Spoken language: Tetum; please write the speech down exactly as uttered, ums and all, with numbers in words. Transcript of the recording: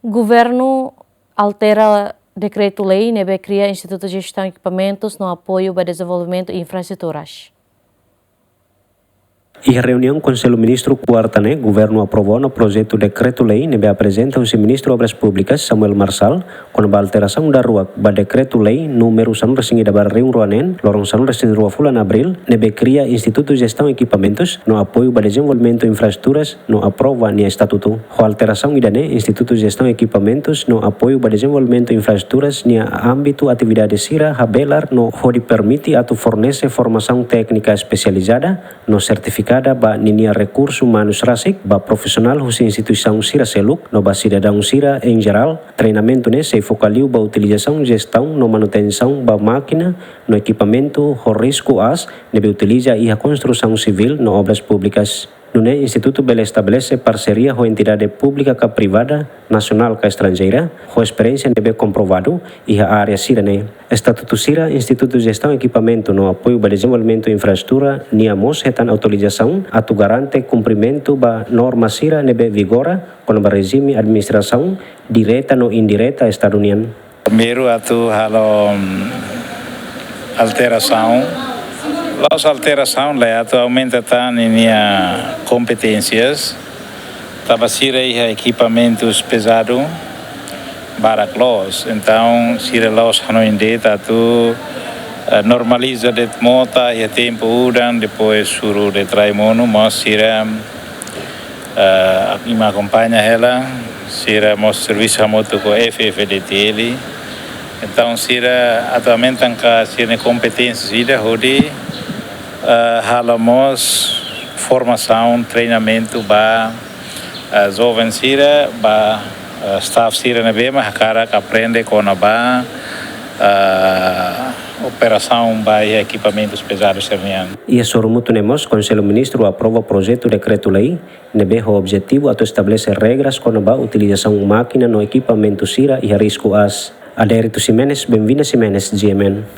Governu altera dekretu-lei ne'ebé kria Institutu Jestaun Ekipamentus no Apoiu ba Dezenvolvimentu Infraestruturas. Iha reuniaun Konsellu Ministru kuarta ne'e, governu aprova ona projetu dekretu-lei ne'ebé aprezenta husi Ministru Obras Públikas, Samuel Marçal, kona-ba alterasaun daruak ba dekretu-lei númeru sanulu-resin-ida barra rihun rua neen, loron sanulu-resin-rua fulan Abríl, ne'ebé kria Institutu Jestaun Ekipamentus no Apoiu ba Dezenvolvimentu Infraestruturas no aprova nia estatutu. Ho alterasaun ida-ne'e, Institutu Jestaun Ekipamentus no Apoiu ba Dezenvolvimentu Infraestruturas nia ámbitu atividade sira habelar no hodi permite atu fornese formasaun téknika espesializada no sertifikada ba ninia rekursu umanus rasik, ba profisionál husi instituisaun sira seluk no ba sidadaun sira em geral. Treinamentu ne'e sei foka liu ba utilizasaun, jestaun no manutensaun ba mákina no ekipamentu ho risku aas ne'ebé utiliza iha konstrusaun sivíl no obras públikas. Nune'e, Institutu bele estabelese parseria ho entidade públika ka privada, nasionál ka estranjeira, ho esperiénsia ne'ebé komprovadu iha área sira-ne'e. Estatutu sira Institutu Jestaun Ekipamentu no Apoiu ba Dezenvolvimentu Infraestrutura nian mós hetan autorizasaun atu garante kumprimentu ba norma sira ne'ebé vigora kona-ba rejime administrasaun direta no indireta Estadu nian. Primeiru atu halo, mm, alterasaun. La'ós alterasaun, la atu aumenta tan ninia kompeténsias. Tanba sira iha ekipamentus pezadu barak loos. Entaun, sira la'ós hanoin de'it atu, eh, normaliza de'it mota iha tempu udan, depois suru de'it rai monu, mas sira, eh, ami akompaña hela, sira mós servisu hamutuk ho F F D T L. Entaun, sira atu aumenta ka sira-nia kompeténsia ida hodi, eh, halo mós formasaun, treinamentu ba, eh, joven sira, ba, eh, staff sira ne'ebé mak hakarak aprende kona-ba, eh, operasaun ba iha ekipamentus pezadu sira-nian. Iha sorumutu ne'e mós, Konsellu Ministru aprova projetu dekretu-lei ne'ebé ho objetivu atu estabelese regras kona-ba utilizasaun mákina no ekipamentu sira iha risku aas. Adérito Ximenes, Benvinda Ximenes, G M N.